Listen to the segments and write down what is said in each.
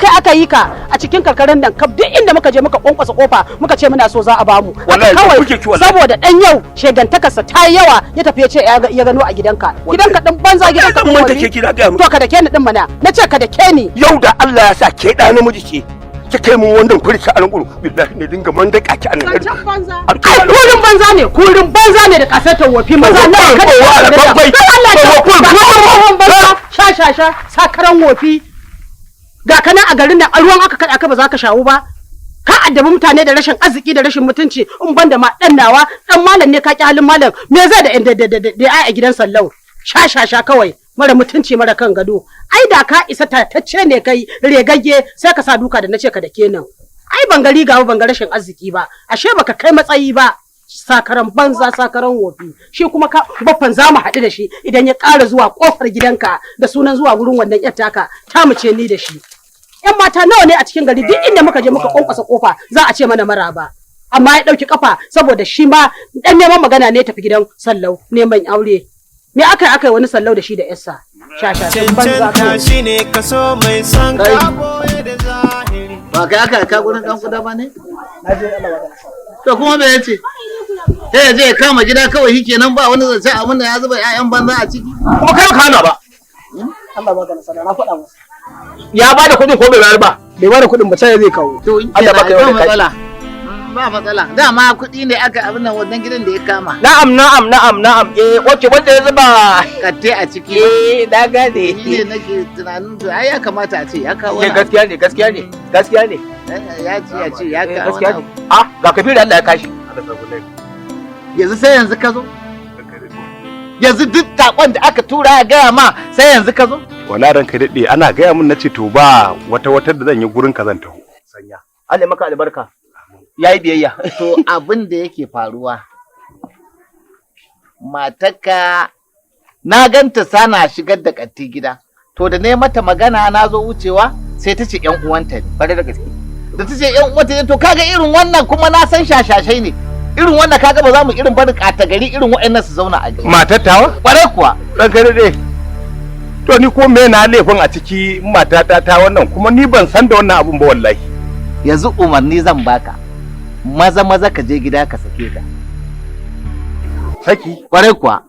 Aka yi ka a cikin karkarar nan kaf, duk inda muka je muka kwankwasa kofa muka ce muna so, za a bamu. Wallahi kawai kuke ki wallahi. Saboda dan yau shegantakarsa ta yi yawa, ya tafi ya ce ya gano a gidanka. Gidanka din banza, gidanka Zan din manta wofi. Ke kira gaya To ka da ke ni din mana, na ce ka da ke ni. Yau da Allah ya sa ke ɗa namiji ce, ki kai mun wannan furci a nan gurin, billahi ne dinga man daka ki a nan. Zancen banza. Ai kurin banza ne, kurin banza ne da kasatar wofi, maza nawa kada Kowa da banbai. Dan Allah Kowa, ta kowa, ba banza, sha sha sha, sakaran wofi. Ga kana a garin nan, a ruwan aka kada ka ba za ka shawo ba. Ka addabi mutane da rashin arziki da rashin mutunci, in ban da ma dan nawa, dan malam ne, ka ki halin malam. Me zai da ai a gidan sallau? Sha sha sha kawai, mara mutunci, mara kan gado. Ai da ka isa tatacce ne kai regagge, sai ka sa duka da nace ka da kenan. Ai ban ga riga ba, ban ga rashin arziki ba. Ashe baka kai matsayi ba, sakaran banza, sakaran wofi. Shi kuma ka baffan za mu haɗu da shi idan ya ƙara zuwa ƙofar gidanka da sunan zuwa wurin wannan yar taka ta mu ce ni da shi. Yan mata nawa ne a cikin gari, duk inda muka je muka kwankwasa kofa za a ce mana maraba, amma ya ɗauki kafa saboda shi ma dan neman magana ne, tafi gidan sallau neman aure. Me aka yi wani sallau da shi da yarsa? Shashashin banza Cancanta kawai. shine kaso mai son Kai. ka boye da zahiri. Ba kai aka ka gurin dan kuda ba ne? To kuma me yace? Sai ya je ya kama gida kawai shikenan, ba wani zance, abin da ya zuba 'ya'yan banza a ciki. Kuma kai baka hana ba. Allah baka nasara, na faɗa masa. Ya ba da kuɗin ko bai bayar ba? Bai bada kuɗin ba, sai zai kawo. To in Allah kenan baka ba yawan kai. matsala. Ba matsala. Dama kuɗi ne aka abin nan, wannan gidan da ya kama. Na'am, na'am, na'am, na'am. Eh, wace wanda ya zuba Katte a ciki. Eh, na gane. Ni ne nake tunanin to ai ya kamata a ce ya kawo Eh, wani gaskiya ne, gaskiya ne, gaskiya ne. abu. Ya ce ya Eh, kawo gaskiya wani ne. abu. Ah, ga Kabiru Allah ya kashi. Yanzu sai yanzu ka zo? Yanzu duk takon da aka tura ya gaya ma, sai yanzu ka zo? Wala ranka daɗe, ana gaya mun nace to ba wata wata da zan yi, gurin ka zan taho. Sanya. Allah maka albarka. Yayi biyayya. To abin da yake faruwa, matarka na ganta sana shigar da katti gida. To da ne mata magana na zo wucewa, sai ta ce yan uwanta ne. Bare da gaske. Da ta ce yan uwanta ne, to kaga irin wannan kuma na san shashashai ne. Irin wannan kaga ba za mu irin barin ƙata gari irin waɗannan su zauna a gari. Matar tawa? Kwarai kuwa. Ranka daɗe. To ni ko me na laifin a ciki matata ta wannan? Kuma ni ban san da wannan abun ba wallahi. Yanzu umarni zan baka. Maza maza ka je gida ka sake ta. Saki? Kwarai kuwa.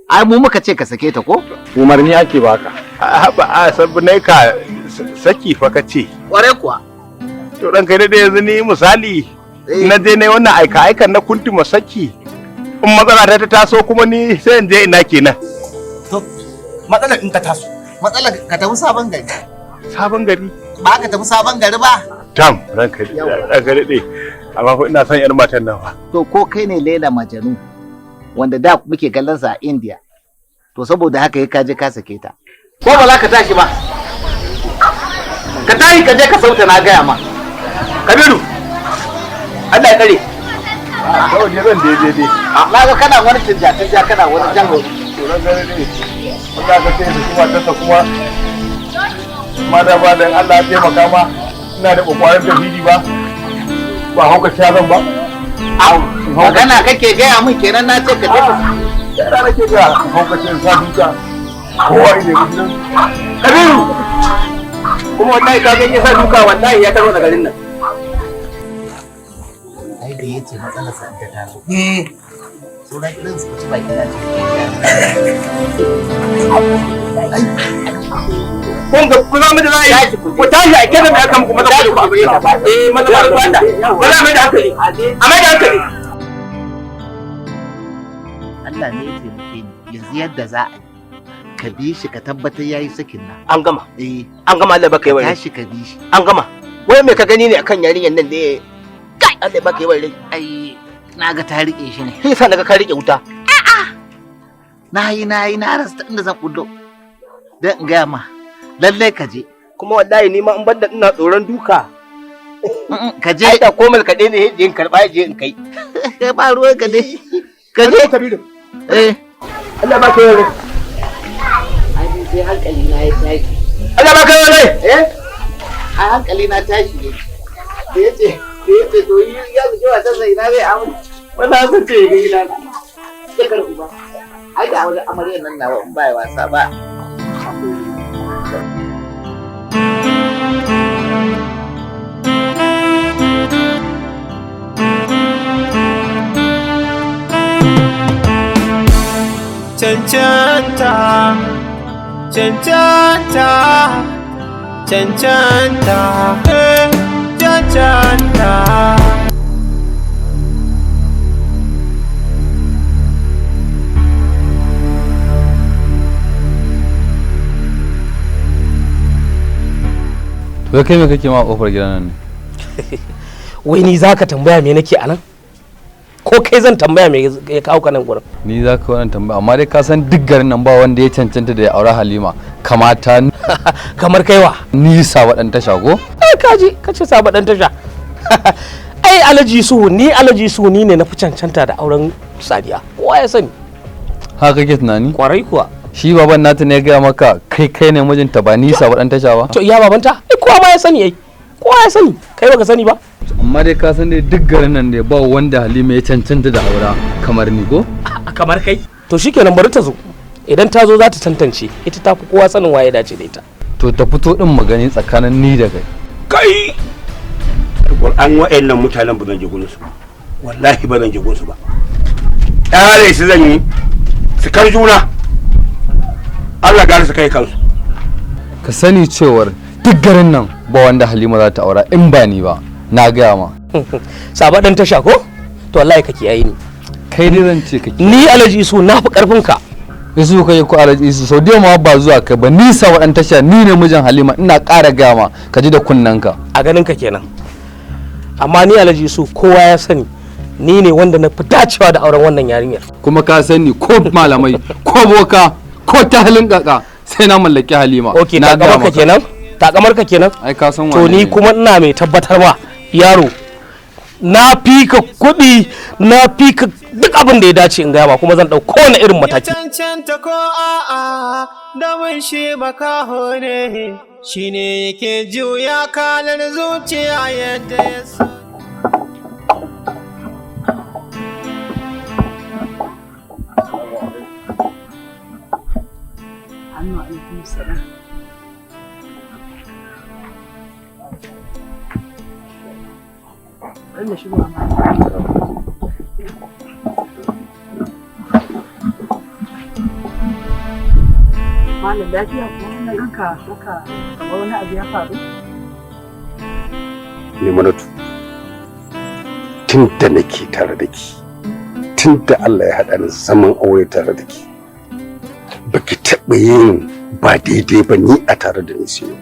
Ai mu muka ce ka sake ta ko? Umarni ake baka. A ba a sabu ne ka saki fa ka ce. Kwarai kuwa. To ranka daɗe, yanzu ni misali na je na wannan aika aikan na kuntuma saki. In matsala ta taso kuma, ni sai in je ina kenan? To, matsalar in ta taso. Matsalar ka tafi sabon gari. Sabon gari. Ba ka tafi sabon gari ba. Tam, ranka ranka daɗe. Amma fa ina son yar matan nan fa. To ko kai ne Laila Majanu wanda da muke kallon sa a India. To saboda haka ka je ka sake ta. Ko ba za ka tashi ba? Ka tashi ka je ka sauta, na gaya ma. Kabiru. Allah ya tsare. Kawai ne zan daidai dai. Na ga kana wani tinja tinja, kana wani jan haushi. To ranka daɗe. Wanda aka ce su kuma tasa kuma ma da ba dan Allah ya taimaka ma ina da kwakwaran tafidi ba. Ba hauka zan ba. Magana kake gaya min kenan, na ce ka je ka Yara nake ga hauka ce sa duka. Kowa ne gidan. Kabiru. Kuma wallahi ka ga in ya sa duka, wallahi ya taro da garin nan. Ai da yace matsalar sa ta taso. Sauran irin su ci baki na cikin. Kun ga ku za mu da za a yi, ku tashi a kiran da aka muku, maza ku ku eh, maza ba ku Allah ba za mai da hankali, a mai da hankali. Allah ne ya taimake ni. Yanzu yadda za a yi, ka bi shi ka tabbatar yayi sakin nan. An gama. Eh. An gama, Allah baka yi wani. Tashi ka bi shi. An gama. Wai me ka gani ne akan yarinyar nan ne? Kai, Allah baka yi wani. Ai na ga ta rike shi ne. Sai sa naga ka rike wuta. Na yi na yi na rasa inda zan kullo dan in gaya ma, lallai ka je. Kuma wallahi ni ma in banda ina tsoron duka, ka je. Ai da komal kaɗai ne in karɓa je in kai. Kai ba ruwan ka dai, ka je. Kabiru. Eh. Allah baka yi wani. Ai sai hankali na ya tashi. Allah baka yi wani. Eh, ai hankali na tashi ne da yace to yi ya zuke wasan sai na zai amu wannan sun ce ga gida na sai uba. Ai da wani amaryar nan nawa in ba wasa ba. Cancanta, cancanta, cancanta, eh, cancanta. To kai, me kake ma a kofar gidan nan ne? Wai ni zaka tambaya me nake anan, ko kai zan tambaya me ya kawo ka nan gurin? Ni za ka wannan tambaya, amma dai ka san duk garin nan ba wanda ya cancanta da ya aure Halima kamata kamar kaiwa. Ni saba dan tasha ko? Ai kaji kace saba dan tasha. Ai Alhaji Yusufu, ni Alhaji Yusufu ni ne na fi cancanta da auren Sadiya, kowa ya sani. Haka kake tunani? Kwarai kuwa. Shi baban nata ne ya gaya maka kai kai ne mijinta, ba ni saba dan tasha ba? To iya babanta ai kowa ma ya sani, ai kowa ya sani, kai baka sani ba. Amma dai ka san dai duk garin nan dai ba wanda Halima ya cancanta da aura kamar ni ko? Kamar kai. To shikenan, bari ta zo, idan ta zo za ta tantance, ita ta fi kowa sanin waye dace da ita. To ta fito din mu gani tsakanin ni da kai. Kai, Alƙur'an wa'annan mutanen ba zan je gurin su ba, wallahi ba zan je gurin su ba. Ƙyale su zan yi su kar juna, Allah gari su kai kansu. Ka sani cewar duk garin nan ba wanda Halima za ta aura in ba ni ba, na gaya ma. Saba dan tasha ko? To wallahi ka kiyaye ni. Kai dai zan ce ka ni Alhaji Isu na fi karfin ka. Isu kai ko Alhaji Isu, sau da ma ba zuwa kai ba. Ni saba dan tasha ni ne mijin Halima, ina ƙara gaya ma, ka ji da kunnanka. A ganin ka kenan, amma ni Alhaji Isu kowa ya sani ni ne wanda na fi dacewa da auren wannan yarinyar. Kuma ka sani ko malamai ko boka ko ta halin kaka sai na mallaki Halima. Okay, na gaya takamar ka maka. kenan, takamar ka kenan. Ai ka san To wane ni ne. kuma ina mai tabbatar ma yaro, na fi ka kuɗi, na fi ka duk abin da ya dace in gaya ma, kuma zan ɗau kowane irin mataki. Cancanta ko a'a, domin shi makaho ne, shi ne yake juya kalar zuciya yadda ya so. Amma alaikum salam. Bari na shigo amma. Malam, lafiya ko na ganka haka kamar wani abu ya faru? Maimunatu, tun da nake tare da ki, tun da Allah ya haɗa ni zaman aure tare da ki, baki taɓa yin ba daidai ba ni a tare da ni sai yau.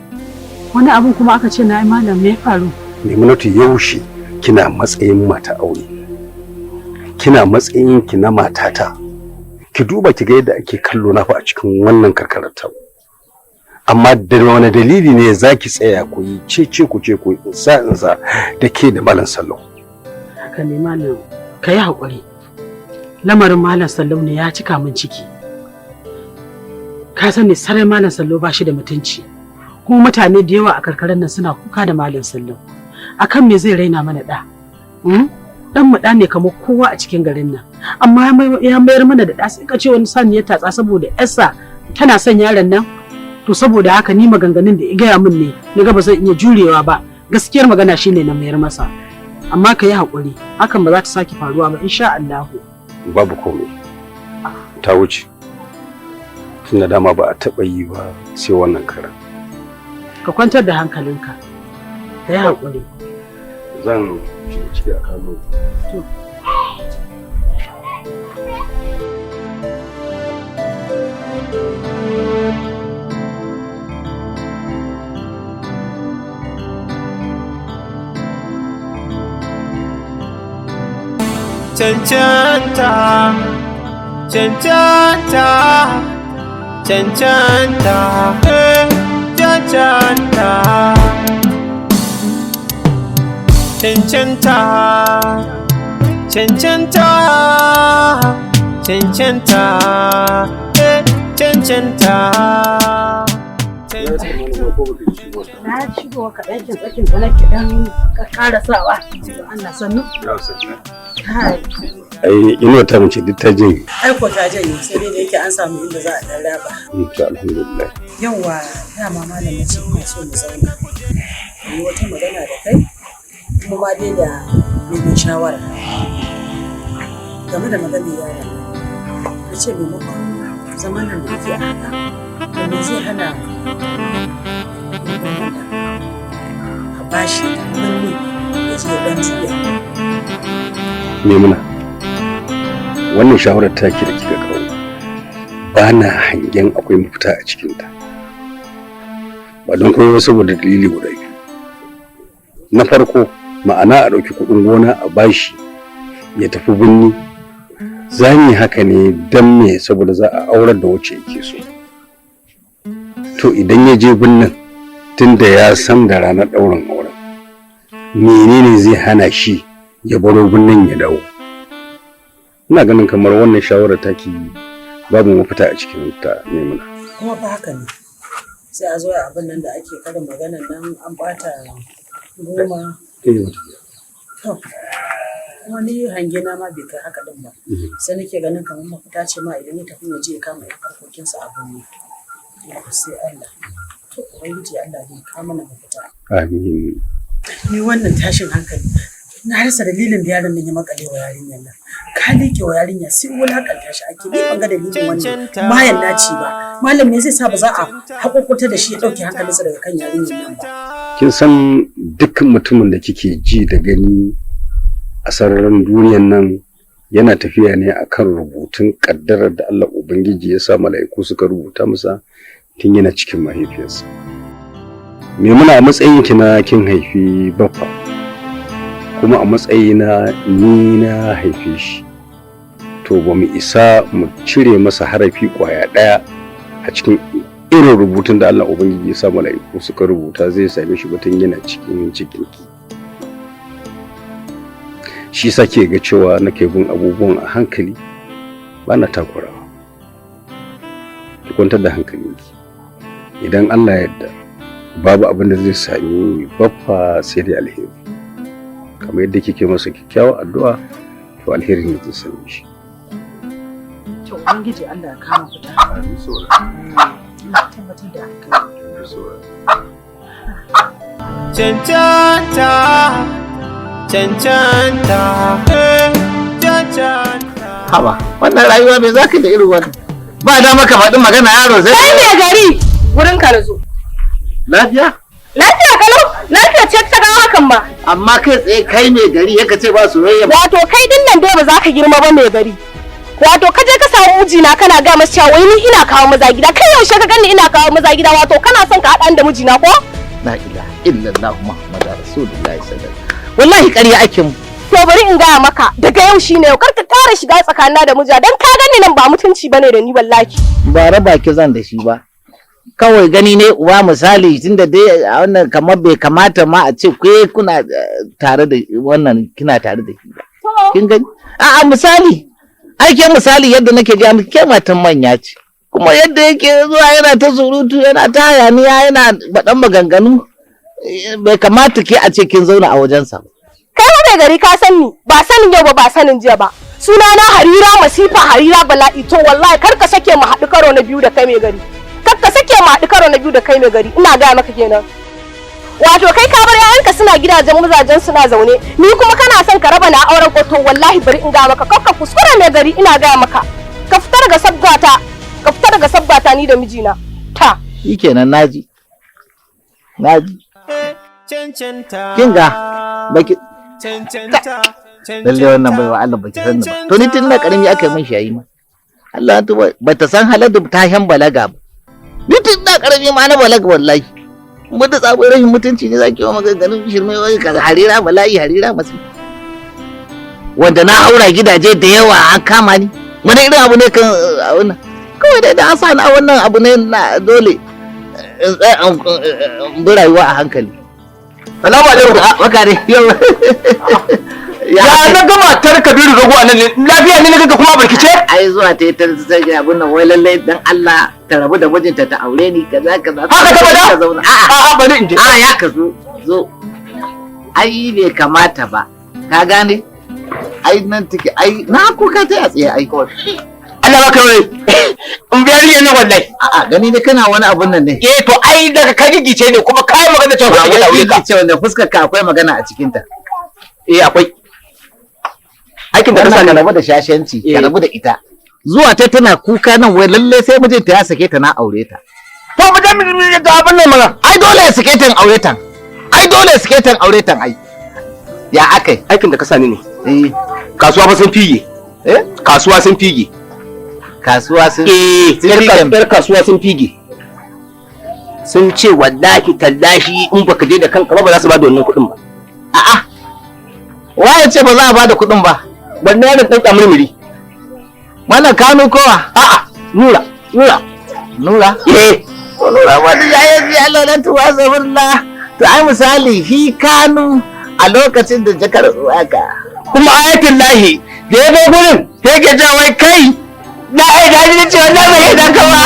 Wani abun kuma aka ce na yi, malam, me ya faru? Maimunatu, yaushe kina matsayin mata aure, kina matsayin ki na matata, ki duba ki ga yadda ake kallo na fa a cikin wannan karkarar ta. Amma da wani dalili ne za ki tsaya ku yi cece ku ce ku yi insa insa da ke da Malam Sallau? Haka ne malam, ka yi haƙuri. Lamarin Malam Sallau ne ya cika min ciki. Ka sani sarai Malam Sallau ba shi da mutunci. Kuma mutane da yawa a karkarar nan suna kuka da Malam Sallau. Akan me zai raina mana ɗa? Ɗan mu ɗa ne kamar kowa a cikin garin nan. Amma ya mayar mana da ɗa sai ka ce wani saniyar tatsa saboda ƴarsa tana son yaron nan. To saboda haka ni maganganun da ya gaya min ne na ga ba zan iya jurewa ba. Gaskiyar magana shine na mayar masa. Amma ka yi haƙuri, hakan ba za ta sake faruwa ba insha Allahu. Babu komai, ta wuce, tunda dama ba a taɓa yi ba sai wannan karan. Ka kwantar da hankalinka, ka yi haƙuri. Zan shiga ciki a kano. To. Cancanta, cancanta, cancanta, eh, cancanta, cancanta, cancanta, cancanta, eh, cancanta. Na shigo kaɗan kin tsakin tsanaki ɗan ƙarasawa. Allah sannu. Hai. Ai inuwa ta mace duk ta janye. Ai ko ta janye, sai dai da yake an samu inda za a ɗan raba. To alhamdulillah. Yawwa, dama malam na ce ina so mu zauna. Mu yi wata magana da kai kuma ma dai da neman shawara. Game da maganar yaron nan. Na ce maimakon Zaman nan da yake a haka, to me zai hana a bashi birni ya je ya dan juya? Maimuna, wannan shawarar taki da kika kawo, ba na hangen akwai mafita a cikinta. Ba don komai ba, saboda dalili guda biyu. Na farko, ma'ana a ɗauki kuɗin gona a bashi ya tafi birni. Za mu yi haka ne don me? Saboda za a aurar da wacce yake so. To idan ya je birnin, tunda ya san da ranar ɗaurin auren, menene zai hana shi ya baro birnin ya dawo? Ina ganin kamar wannan shawarar taki babu mafita a cikin ta, Maimuna. Kuma fa haka ne, sai a zo a abin nan da ake karin maganan nan, an bata 10. To kuma ni hange na ma bai kai haka din ba, sai nake ganin kamar mafita ce ma idan ya tafi ya je ya kama harkokinsa a birni. Sai Allah, to Ubangiji Allah zai kawo mana mafita. Amin. Ni wannan tashin hankali, na rasa dalilin da yaron nan ya makale wa yarinyar nan. Ka liƙe wa yarinya, sai wulakanta shi ake. Ni ban ga dalilin wannan mayan naci ba. Malam, me zai sa ba za a haƙurƙurta da shi ya ɗauke hankalinsa daga kan yarinyar nan ba? Kin san dukkan mutumin da kike ji da gani a sararin duniyan nan yana tafiya ne akan rubutun kaddarar da Allah Ubangiji ya sa mala'iku suka rubuta masa tun yana cikin mahaifiyarsa. Maimuna, a matsayin ki na kin haifi Baffa, kuma a matsayina ni na haife shi, to ba mu isa mu cire masa harafi kwaya ɗaya a cikin irin rubutun da Allah Ubangiji ya sa mala'iku suka rubuta zai same shi ba tun yana cikin cikinki. Shi sa ke ga cewa nake bin abubuwan a hankali, ba na takurawa. Ki kwantar da hankalinki, idan Allah ya yarda babu abin da zai sami Baffa sai dai alheri. Kamar yadda kike masa kyakkyawar addu'a, to alheri ne zai same shi. To Ubangiji Allah ya kama fita. Ina tabbatar da haka. Cancanta, cancanta, eh, cancanta. Haba, wannan rayuwa, me zaka da irin wannan? Ba da maka faɗi magana, yaro sai Kai mai gari, wurin ka zo. Lafiya? Lafiya kalau, lafiya ce ta kawo hakan ba. Amma kai tsaye, kai mai gari, yaka ce ba soyayya ba. Wato kai din nan dai ba za ka girma ba, mai gari. Wato ka je ka samu mijina kana ga masa cewa wai ni ina kawo maza gida. Kai, yaushe ka gani ina kawo maza gida? Wato kana son ka haɗa ni da mijina ko? La ilaha illallah Muhammadu Rasulullahi sallallahu alaihi. Wallahi ƙarya ake mu. To bari in gaya maka, daga yau shine yau, kar ka ƙara shiga tsakanina da mijina, dan ka gani nan ba mutunci bane da ni wallahi. Ba raba ki zan da shi ba. Kawai gani ne uwa, misali, tunda dai a wannan kamar bai kamata ma a ce ke kuna tare da wannan, kina tare da shi ba. Kin gani? A'a, misali, ai ke misali yadda nake ga miki, ke matan manya ce. Kuma yadda yake zuwa yana ta surutu, yana ta hayaniya, yana faɗan maganganu, bai kamata ke a ce kin zauna a wajensa ba. Kai ma mai gari, ka san ni ba sanin yau ba, ba sanin jiya ba. Suna na Harira masifa, Harira bala'i. To wallahi kar ka sake mu haɗu karo na biyu da kai, mai gari. Kar ka sake mu haɗu karo na biyu da kai, mai gari, ina gaya maka kenan. Wato kai ka bar 'ya'yanka suna gidajen mazajen suna zaune, ni kuma kana son ka raba na auren ko? To wallahi bari in gaya maka, kar ka kuskura, mai gari, ina gaya maka. Ka fita daga sabgata, ka fita daga sabgata ni da mijina. Ta. Shikenan, naji. Naji. Cancanta. Kin ga baki Cancanta. Lalle wannan baiwa Allah baki san ni ba. To ni tun na karami aka yi min shayi ma. Allah to bata san halar da ta han balaga ba. Ni tun na karami ma na balaga wallahi. Mun da tsabon rashin mutunci ne zaki yi maganganun shirme, wai kaza, Harira bala'i, Harira masu. Wanda na haura gidaje da yawa an kama ni. Wani irin abu ne kan a wannan. Kawai dai da an sa ni a wannan abu ne na dole in tsaya in bi rayuwa a hankali. Salamu alaikum. Baka dai. Yau. Ya na ga matar Kabiru Rogo a nan ne. Lafiya ne na ga kuma barkice? Ai zuwa ta yi ta ta abun nan, wai lallai dan Allah ta rabu da mijinta ta aure ni, kaza kaza. Haka ta faɗa? Ta zauna. A'a. A'a, bari in je. A ya ka zo zo. Ai bai kamata ba. Ka gane? Ai nan take, ai na kuka ta a tsaye ai. Allah baka wai. In biyar ne wallahi. A'a, gani ne kana wani abun nan ne. Eh, to ai daga ka gigice ne, kuma kai magana cewa Ba ka wai aure ka. ce wanda fuskar ka akwai magana a cikin ta. Eh, akwai. Aikin da ka Wannan sa ka ni. rabu da shashanci, ka rabu da ita. Zuwa ta tana kuka nan wai lalle sai mijinta ya sake ta na aure ta. To mu je mu ta abin nan mana. Ai dole ya sake ta in aure ta. Ai dole ya sake ta in aure ta ai. Ya akai? Aikin da ka sani ne. Eh. Kasuwa fa sun fige. Eh? Kasuwa sun fige. Kasuwa sun Eh, yar kasuwa sun fige. Sun ce wallahi tallahi in baka je da kanka ba ba za su ba da wannan kuɗin ba. A'a. Waye ce ba za a ba da kuɗin ba? Wannan yaron ɗan tsamurmuri. Wannan Kanu kowa? A'a, Nura, Nura. Nura? Eh. To Nura wani ya yi Allah dan tuwa sabullah. To ai misali shi Kanu a lokacin da jakar waka. Kuma ayatul lahi da ya zo gurin sai ke cewa wai kai na ai da ni ce wannan bai da ka ba.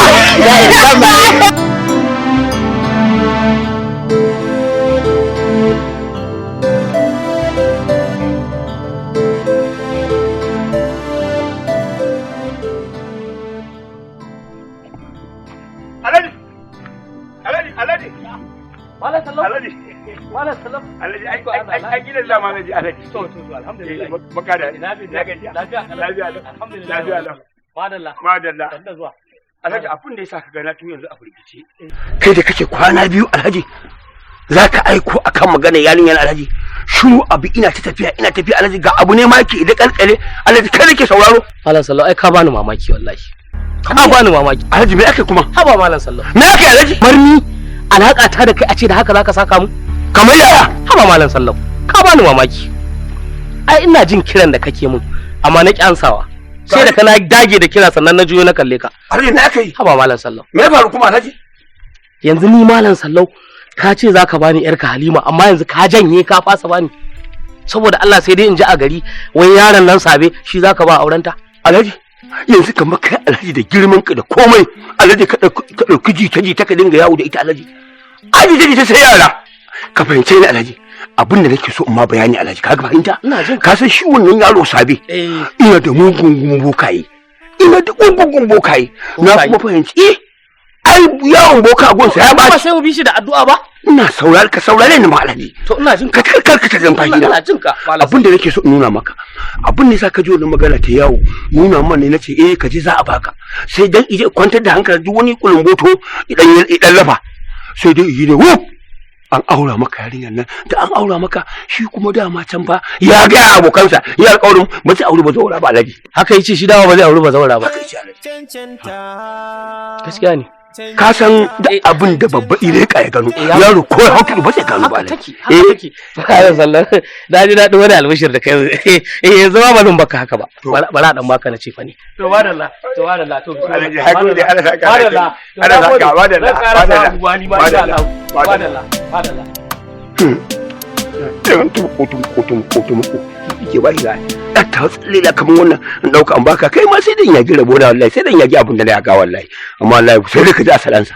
Alhaji! Alhaji! Alhaji! Malam Sallau. Alhaji! Malam Sallau. Alhaji ai ai ai gidan zama Alhaji Alhaji. To to to alhamdulillah. Baka da Ina gajiya. Lafiya Lafiya lau. Alhamdulillah. Lafiya lau. Madalla. Madalla. Sanda zuwa. Alhaji abin da yasa ka ga na tun yanzu a firgice. Kai da kake kwana biyu Alhaji za ka aiko akan magana yarinyar Alhaji. Shiru abu ina ta tafiya ina tafiya Alhaji ga abu ne ma yake idan kalkale Alhaji kai nake sauraro. Malam Sallau ai ka bani mamaki wallahi. Ka bani mamaki. Alhaji me ake kuma? Haba Malam Sallau. Me ake Alhaji? Marni alaka ta da kai a ce da haka zaka saka mu? Kamar yaya? Haba Malam Sallau. Ka bani mamaki. Ai ina jin kiran da kake mun amma na ki ansawa. Sai da kana dage da kira sannan na juyo na kalle ka. Alhaji me aka yi? Haba Malam Sallau. Me ya faru kuma Alhaji? Yanzu ni Malam Sallau ka ce zaka bani yarka Halima amma yanzu ka janye ka fasa bani. Saboda Allah sai dai in ji a gari wai yaron nan sabe shi zaka ba aurenta. Alhaji yanzu kamar kai Alhaji da girman ka da komai Alhaji ka ɗauki jita jita ka dinga yawo da ita Alhaji. Ai jita jita sai yara. Ka fahimce ni Alhaji abin da nake so in ma bayani Alhaji ka fahimta? Ina jin Ka san shi wannan yaro sabe. Ina da mugun bokaye. Ina da mugun bokaye. Na kuma fahimci eh ai yawon boka a gunsa ya Ba ba sai mu bi shi da addu'a ba. ina saurare ka saurare ni ma Alhaji. To ina jin Ka kar ka ta zamfashi na. Ina jin ka Malam. Abin da nake so in nuna maka abin da yasa ka ji wannan magana ta yawo nuna man ne nace eh ka ji za a baka sai dan ije kwantar da hankali duk wani kulumboto idan idan lafa sai dai yi ne wuf an aura maka yarinyar nan da an aura maka shi kuma dama can fa ya ga abokansa ya alƙawarin ba zai aure ba zaura ba Alhaji. Haka yace shi dama ba zai auri ba zaura ba. Haka yace Alhaji. Gaskiya ne. Ka san da abin da babba ire ka ya gano yaro ko ya hauki ba zai gano ba Haka Alhaji. take, haka take. Malam Sallau na ji daɗin wani albishir da kai eh yanzu ma ba zan baka haka ba. Bara dan baka na ce fa ne. To madalla, to madalla, to Alhaji, hakuri, Allah saka Madalla. Allah saka, madalla, Zan ƙara madalla. samun gwani ma insha Allah. Madalla, Madalla, madalla. Ɗan tumko tumko tumko tumko ke ba shi da ta tsalle kamar wannan in ɗauka an baka kai ma sai dan yagi rabo na wallahi sai dan yagi abin da na yaga wallahi amma wallahi sai dai ka ji asalansa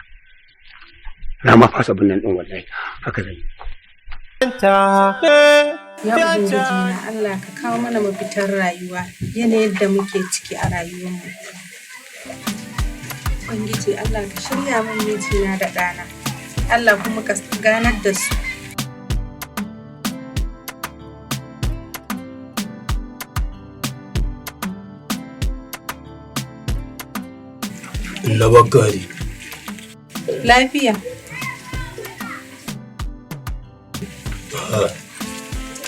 na ma fasa bin nan ɗin wallahi haka zan yi. Ya Ubangiji na Allah ka kawo mana mafitar rayuwa yanayin da muke ciki a rayuwarmu. Ubangiji Allah ka shirya min mijina da ɗana. Allah kuma ka ganar da su. Na bakari. Lafiya.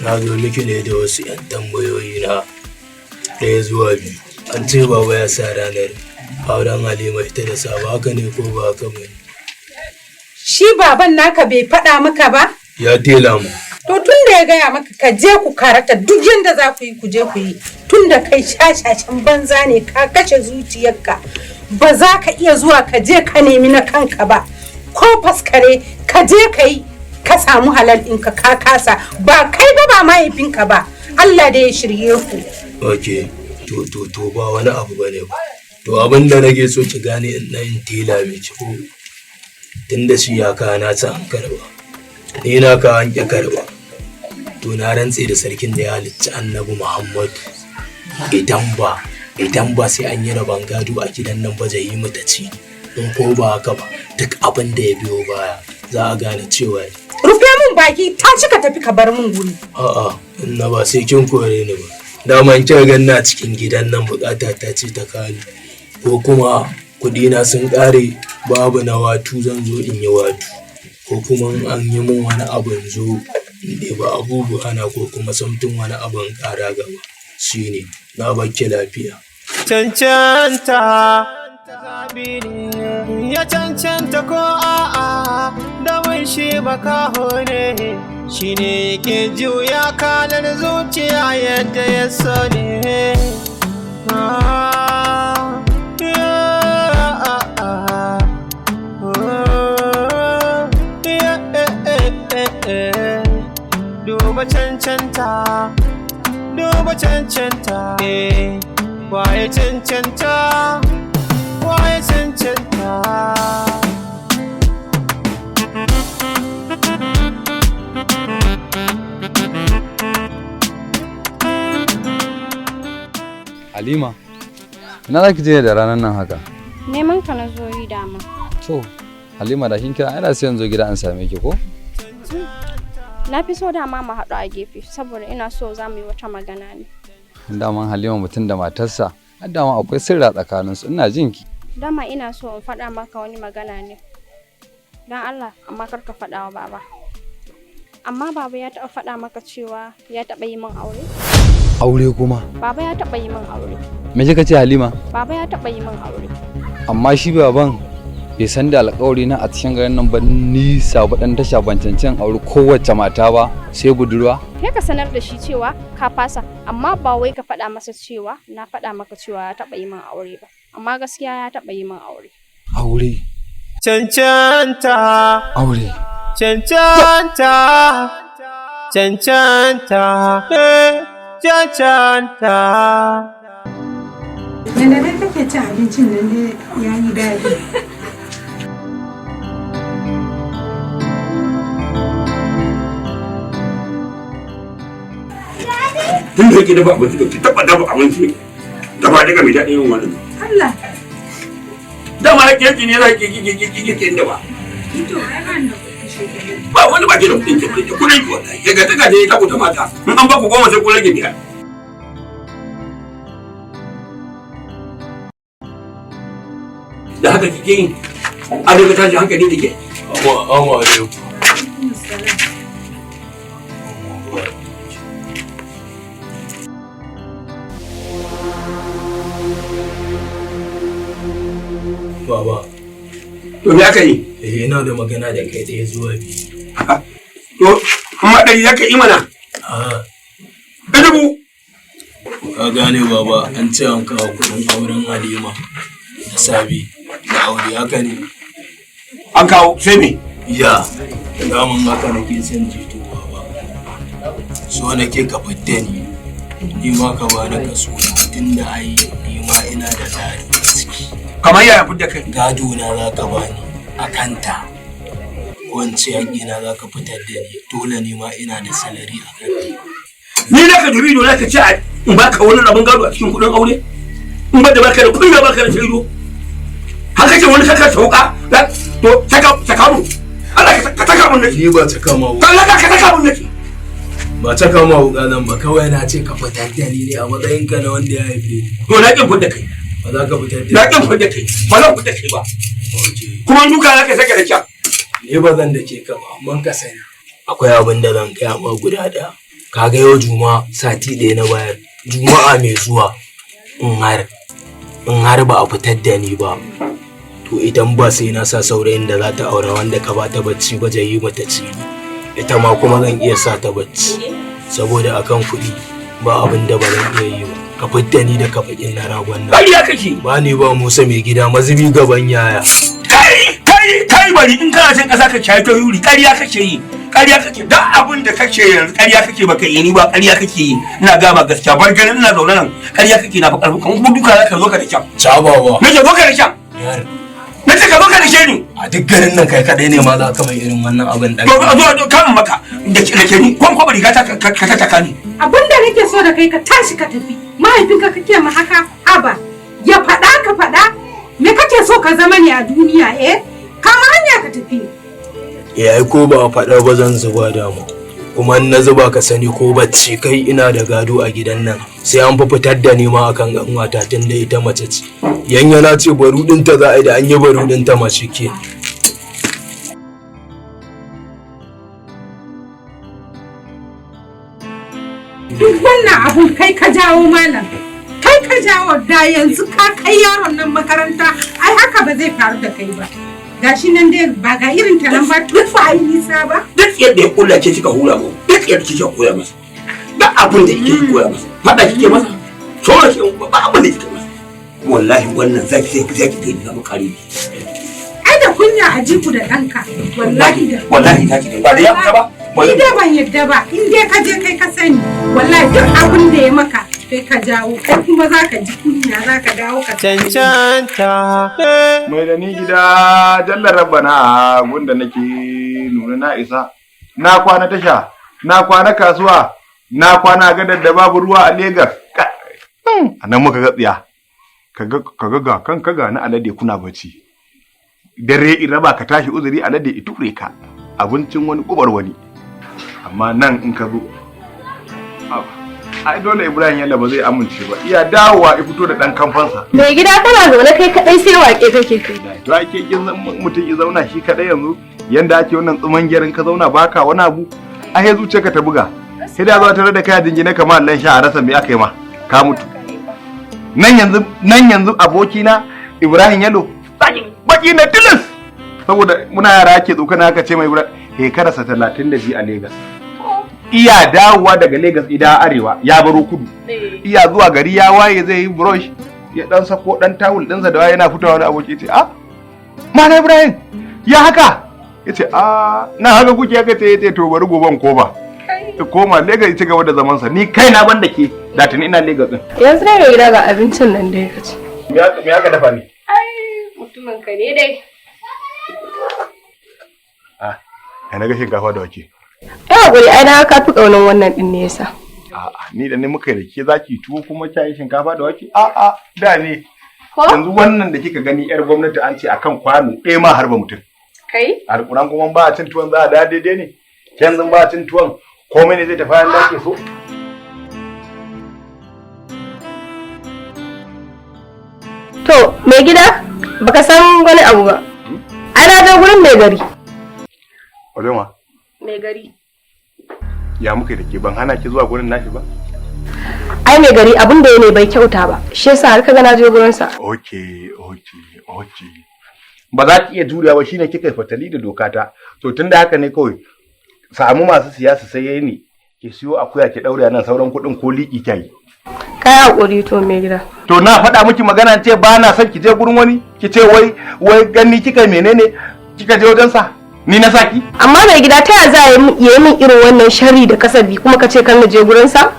Na zo miki ne da wasu 'yan tambayoyi na ɗaya zuwa biyu. An ce baba ya sa ranar auren Halima ita da Sabo haka ne ko ba haka ba ne? Shi baban naka bai faɗa maka ba? Ya tela mu. To tun da ya gaya maka ka je ku karata duk yadda za ku yi ku je ku yi. Tun da kai shashashen banza ne ka kashe zuciyarka. Ba za ka iya zuwa ka je ka nemi na kanka ba. Ko faskare ka je ka yi ka samu halal ɗinka ka kasa ba kai ba ba mahaifinka ba. Allah da ya shirye ku. Ok, to to to ba wani abu ba ne ba. To abin da nake so ki gane in ɗan tela miki ko tun da shi ya kawo na ta an karba. Ni na ka an ƙi karba. To na rantse da sarkin da ya halicci Annabi Muhammadu. Idan ba sai an yi rabon gado a gidan nan ba zai yi mu ta ci. In ko ba haka ba duk abin da ya biyo baya za a gane cewa Rufe min baki ta cika tafi ka bar min guri. a'a na ba sai kin kore ni ba. Dama in kika ganni a cikin gidan nan bukata ta ce ta kani. Ko kuma kuɗi na sun ƙare babu na watu, zan zo in yi watu, ko kuma in an yi min wani abu in zo in ɗeba abubuwa na, ko kuma something wani abu in ƙara gaba. Shine na bakki lafiya. Cancanta zabi ne, ya cancanta ko a'a, da shi makaho ne, shi ne yake juya kalar zuciya yadda ya so ne. Ah, yeah, ah, ah. Oh, yeah, eh, eh, eh, eh. Duba cancanta, duba cancanta, eh. Waye cancanta, waye cancanta? Halima, ina za ki je da ranar nan haka? Neman ka na zo yi dama. To, Halima, da kin kira ana sai yanzu gida an same ki ko? Na fi so dama mu haɗu a gefe saboda ina so za mu yi wata magana ne. Daman Halima, mutum da matarsa, har dama akwai sirra tsakaninsu, ina jin ki. Dama ina so in faɗa maka wani magana ne. Don Allah, amma kar ka faɗa wa baba. Amma baba ya taɓa faɗa maka cewa ya taɓa yi min aure? Aure kuma? Baba ya taɓa yi min aure. Me kika ce, Halima? Baba ya taɓa yi min aure. Amma shi baban bai san da alƙawari na a cikin garin nan ba, ni Sabo ɗan tasha ban cancan aure kowace mata ba sai budurwa. Kai ka sanar da shi cewa ka fasa, amma ba wai ka faɗa masa cewa na faɗa maka cewa ya taɓa yi min aure ba. Amma gaskiya ya taɓa yi min aure. Aure. Cancanta. Aure. Cancanta, cancanta, eh, cancanta. Yanda dai kake cin abincin nan dai ya yi daɗi. Tun da yake dafa abinci, ki taba dafa abinci dafa daga mai daɗin yin wannan. Allah. Dama yake ne za ki ki ki ki ki inda ba. To, ai ban da kuɗi shi kenan. Ba wani baki da kuɗin ki, kuɗin ki wallahi. Ya ga ta gaje ta ku ta mata. In an ba ku 10 sai ku rage 5. Da haka kike yi a daga tashi hankali da ke. Amma alaikum. Baba. To, me aka yi? Eh, ina da magana da kai ɗaya zuwa biyu. To, amma ɗari za ka yi mana. Ah. 1000. Ka gane baba, an ce an kawo kuɗin auren Halima da Sabi da aure, haka ne? An kawo, sai me? Ya, daman haka nake son ji. To baba, so nake ka fidda ni, ni ma ka bani kaso na, tunda ai ni ma ina da tsari a ciki. Kamar yaya fidda kai? Gado na za ka bani a kanta. Ko in ce haƙƙina za ka fitar da ni, dole ni ma ina da salary a kanta. Ni na ka dubi dole ka ce in baka wani rabon gado a cikin kuɗin aure? In ba da baka da kunya, baka da shaidu. Haka ce wani kaka sauka, to saka saka mu. Allah ka saka mun nake. Ni ba ta kama wuka. Allah ka saka mun nake. Ba ta kama wuka zan ba, kawai na ce ka fitar da ni ne a matsayinka na wanda ya haife ni. To, na kin fidda kai. Ba za ka fitar da Na kin fidda kai. Ba zan fidda kai ba. Kuma duka za ka saka da kyau. Ni ba zan dake ka ba, amma ka sani. Akwai abin da zan gaya ma guda ɗaya. Ka ga yau Juma'a, sati ɗaya na bayar. Juma'a mai zuwa in har ba a fitar da ni ba, to idan ba sai na sa saurayin da za ta aura wanda ka ba ta bacci ba yi mata ci. Ita ma kuma zan iya sa ta bacci. Saboda akan kuɗi ba abin da ba zan iya yi ba. Ka fidda ni da kafaƙin na ragon nan. Ƙarya kake. Ba ni ba Musa mai gida, mazubi gaban yaya. Kai kai kai, bari in kana cin ƙasa ka shayi ta yuri, ƙarya kake yi. Ƙarya kake, duk abin da kake yanzu ƙarya kake, baka yi ni ba, ƙarya kake yi. Ina gama gaskiya, bar ganin ina zaune nan, ƙarya kake, na fa ƙarfi kan kuma duka za ka zo ka da kyau. Cabawa. Nace zo ka da kyau. Nace ka zo ka da ni. A duk garin nan kai kaɗai ne ma za ka mai irin wannan abin ɗan. To, zo zo kan maka da ke ni kwan kwaba riga ta ka ta taka ni. Abin da nake so da kai, ka tashi ka tafi. Mahaifinka kake ma haka? Haba. Ya faɗa ka faɗa? Me kake so ka zama ne a duniya, eh? Kama hanya ka tafi. Ya ai ko ba a faɗa ba zan zuba dama. Kuma in na zuba ka sani ko bacci kai ina da gado a gidan nan, sai an fi fitar da ni ma akan ganwata tun da ita mace ce. Yanya na ce barudinta za a yi, da an yi barudinta ma shi ke. Duk wannan abun kai ka jawo, malam. Kai ka jawo. Da yanzu ka kai yaron nan makaranta, ai haka ba zai faru da kai ba. Gashi nan dai, ba ga irin ta nan ba, tun ba a yi nisa ba. Duk yadda ya kulla ce kika hura mu, duk yadda kike koya masa, duk abin da kike koya masa, fada kike masa, tsora ki, ba abin da kike masa. Wallahi wannan zaki zaki ga zama kare. Ai da kunya a jiku da ɗanka wallahi da. Wallahi zaki ga ba da ya fita ba. Ni dai ban yadda ba. In dai ka je kai ka sani, wallahi duk abin da ya maka kai ka jawo, kai kuma za ka ji kunya, za ka dawo ka Cancanta. Mai da ni gida, jallar rabbana, gunda nake nuna na isa. Na kwana tasha, na kwana kasuwa, na kwana gadar da babu ruwa a Legas. A nan muka ga tsiya. Kaga ga kan kaga na alade kuna bacci. Dare in raba ka tashi uzuri, alade i ture ka. Abincin wani kubar wani. Amma nan in ka zo, ai dole Ibrahim Yalla ba zai amince ba. Iya dawowa i fito da ɗan kamfansa. Mai gida, kana zaune kai kadai sai wake kake kai. To ake kin mutum ya zauna shi kadai yanzu, yanda ake wannan tsuman gyaran, ka zauna baka wani abu, ai zuciyarka ta buga. Sai da zuwa tare da kai a jingine kamar Allah sha, a rasa me aka yi ma, ka mutu. Nan yanzu abokina Ibrahim Yalo baki na tilis, saboda muna yara ake tsokana, aka ce mai Ibrahim, shekararsa 32 a Lagos. Iya dawowa daga Lagos idan arewa, ya baro kudu. Iya zuwa gari ya waye, zai yi brush, ya dan sako dan tawul dinsa da waye, yana fitowa wani aboki ce, "Ah, Malam Ibrahim, ya haka?" Yace, "Ah, na haka kuke haka." Ce yace, "To bari goban koma." Ta koma Lagos, ci gaba da zaman sa. Ni kai na banda ke da tuni ina Lagos din. Yanzu dai mai gida, ga abincin nan dai ka ci. Me aka dafa ni? Ai mutumin ka ne dai. Ah, ai na ga shinkafa da wake. Ai hakuri, ai na ka fi kaunan wannan din ne yasa. A'a, ni da ni muka yi da ke zaki tuwo kuma kya yi shinkafa da wake? A'a, da ne. Yanzu wannan da kika gani yar gwamnati, an ce akan kwano ɗaya ma harba mutum. Kai? Alƙuran kuma ba a cin tuwon za a da daidai ne. Yanzu ba a cin tuwon, komai ne zai tafi yanda ake so. To, mai gida, baka san wani abu ba. Ai na je gurin mai gari. Wajen wa? Mai gari. Ya muka yi da ke, ban hana ki zuwa gurin nashi ba? Ai mai gari abin da ya ne bai kyauta ba. Shi yasa har kaga na je gurin sa. Okay. Ba za ki iya jurewa ba, shine kika yi fatali da dokata. To tunda haka ne, kawai samu masu siyasa sai yayi ni ki siyo akuya ki daure nan, sauran kuɗin ko liƙi kyayi. Kai hakuri to, mai gida. To na faɗa miki magana ce ba na son ki je gurin wani, ki ce wai wai gani kika menene kika je wajen sa, ni na saki? Amma mai gida, ta ya za a yi min irin wannan sharri da kasabi kuma ka ce kan na je gurin sa?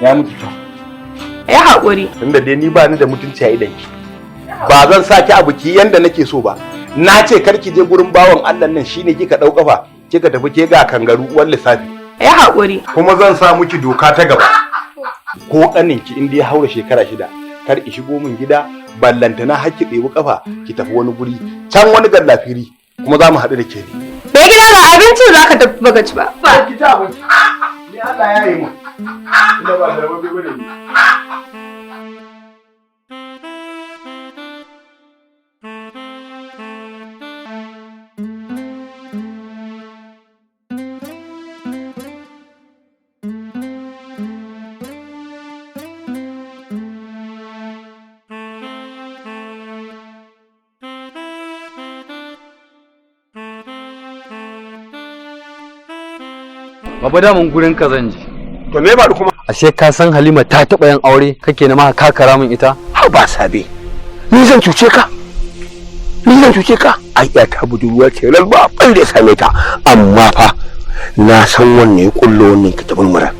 Ya miki kyau. Ya haƙuri. Tunda dai ni ba ni da mutunci a idan ki, ba zan sa ki a biki yanda nake so ba. Na ce kar ki je gurin bawan Allah nan, shine kika dau kafa kika tafi, ke ga kangaru uwar lissafi. Ya haƙuri. Kuma zan sa miki doka ta gaba, ko kaninki in dai ya haura shekara 6 kar ki shigo min gida, ballantana har ki ɗebi kafa ki tafi wani guri can wani gallafiri, kuma za mu haɗu da ke ne. Mai gida, ga abincin, za ka tafi baka ci ba. Ki ci abinci. Ni Allah ya yi mu. Ina ba da rabe bane ni. Baba, damun gurin ka zan je. To me ba kuma? Ashe ka san Halima ta taɓa yin aure, kake na maka kakara min ita? Ha ba sabe. Ni zan cuce ka? Ni zan cuce ka? Ai ya ta budurwa ce ran ba abin da ya same ta, amma fa na san wannan ya kullo wannan kitabun mura.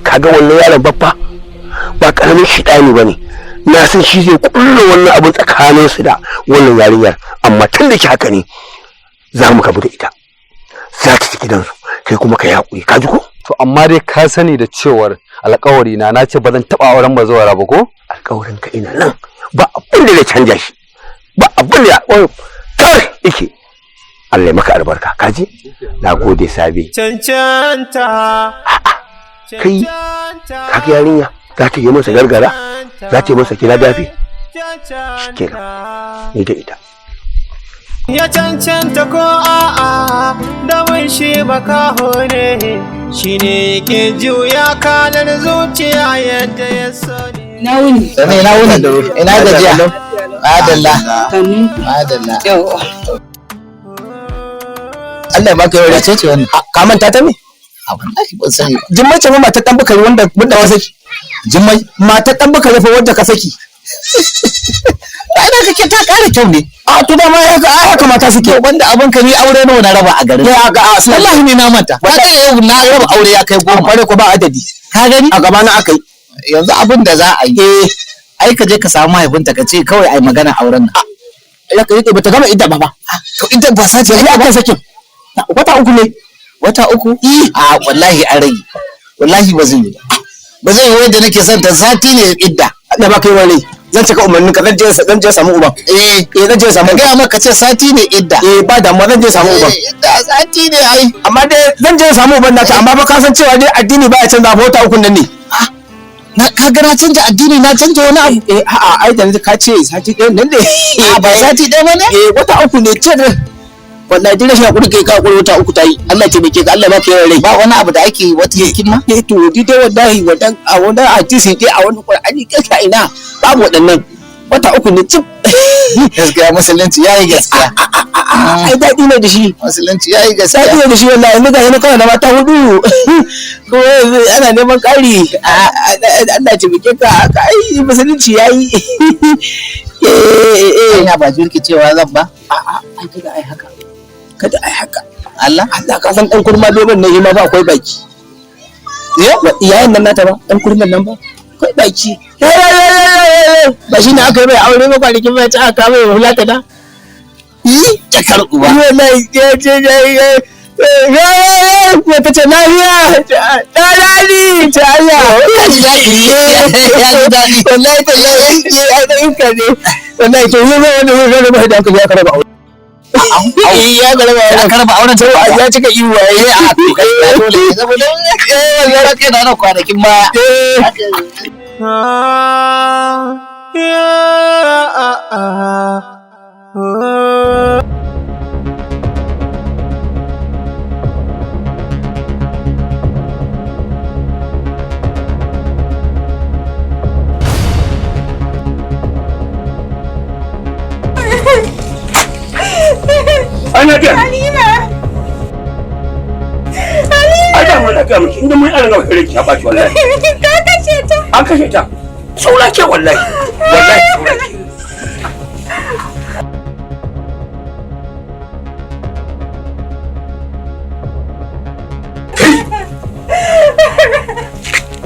Kaga wannan yaron babba ba karamin shidani bane. Na san shi zai kullo wannan abin tsakanin su da wannan yarinyar, amma tun da ki haka ne za mu kabu da ita. Za ta ci gidansu, kai kuma ka yi haƙuri, ka ji ko? To amma dai ka sani da cewar alƙawari na, na ce ba zan taɓa auren bazawara ba, ko? Alƙawarin ka ina nan, ba abin da zai canja shi. Ba abin da kawai yake. Allah ya maka albarka, kaji? Na gode Sabi. Cancanta. Kai, kaga yarinya za ta yi masa gargara, za ta yi masa kira dafi. Shikenan, ni da ita. Ya cancanta ko a'a, da shi makaho ne, shi ne ke juya kalar zuciya yadda ya so ne. Ina wuni. Sani ina wuni, ina gajiya. Madalla. Madalla. Allah ya baka yau ce ce wannan. Ka manta ta me? Wallahi ban sani ba. Jummai ce fa matar dan Bukari wanda ka saki. Jummai? Matar dan Bukari fa wanda ka saki. Ai na kake ta kara kyau ne. A to da ma haka ai haka mata suke. Wanda abin ka ni aure nawa na raba a garin. Ya ga a wallahi ne na manta. Ka ga yau na raba aure ya kai 10. Kware ko ba adadi. Ka gani? A gaba na akai. Yanzu abin da za a yi. Ai ka je ka samu mahaifinta ka ce kawai ai magana auren nan. Ya ka rike bata gama idda ba fa. To idda ba sace ya aka sakin. Wata 3 ne. Wata 3? A wallahi an rage. Wallahi ba zai yi ba. Ba zai yi wanda nake son ta sati ne idda. Allah ba kai wani. Zan cika umarnin ka zan je samu uban. Eh eh zan je samu. Ka ga maka ce sati ne idda. Eh ba damuwa zan je samu uban. Idda sati ne ai. Amma dai zan je samu uban nata amma ba ka san cewa dai addini ba ya canza ba wata 3 nan ne. Na ka ga na canja addini na canja wani abu. Eh a'a ai da ka ce sati ɗaya nan ne. A ba sati ɗaya ba ne? Eh wata 3 ne ce wallahi duk rashin hakuri kai ka hakuri wata 3 ta yi. Allah taimake ka, Allah baka yawan rai. Ba wani abu da ake wata hikima? Eh to di dai wallahi wadan a wannan hadisi dai a wani Qur'ani kai ka ina babu waɗannan wata 3 ne cip. Gaskiya musulunci yayi gaskiya. Ai daɗi ne da shi. Musulunci yayi gaskiya. Daɗi ne da shi wallahi yanzu ga yana kawai da mata 4. Ko ana neman ƙari. Allah taimake ka ai musulunci yayi. Eh Ina ba jirkicewa zan ba. A'a ai kada ai haka. Kada ai haka. Allah Allah ka san dan kurma dogon ne ma ba akwai baki. Eh iyayen nan nata ba dan kurman nan ba akwai baki. Ba shi ne aka yi mai aure ba kwanakin ba ci aka mai hulata da. Yi jakar uba. Wallahi ya ce ya ya ta ce lafiya ta dadi ta Allah. Ya ji daɗi. Ya ji daɗi. Wallahi ta ya ya iska ne. Wallahi to yi wani wani ba da aka ya karaba aure. Ya karaba Ya karaba auren to ya cika iwa Eh a to gaskiya dole saboda eh wallahi kai da kwanakin baya. Ana ga. Halima. Halima. Ai da mun ga miki inda mun an ga kare ki ba ki wallahi. Ka kashe ta. An kashe ta. Saura ke wallahi. Wallahi saura ke.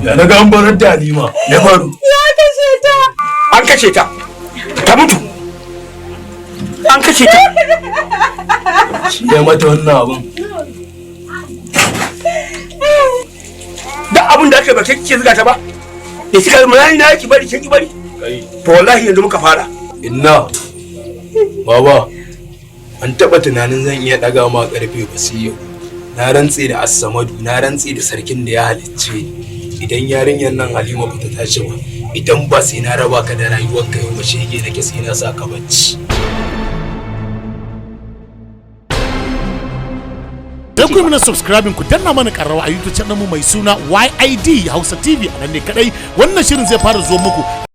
Ya na ga an barar da Halima. Me faru? Ya kashe ta. An kashe ta. Ta mutu. An kashe ta. Shi ya mata wannan abun. Duk abin da aka ba kike zuga ta ba. Da kika mai na ki bari kin ki bari. Kai. To wallahi yanzu muka fara. Inna. Baba. An taba tunanin zan iya daga ma karfe ba sai yau. Na rantse da Assamadu, na rantse da sarkin da ya halicce ni. Idan yarinyar nan Halima ba ta tashi ba, idan ba sai na raba ka da rayuwarka yau ba shege nake sai na sa ka bacci. Don ku yi mana subscribing ku danna mana karrawa a YouTube channel mu mai suna YID Hausa TV a nan ne kadai wannan shirin zai fara zuwa muku.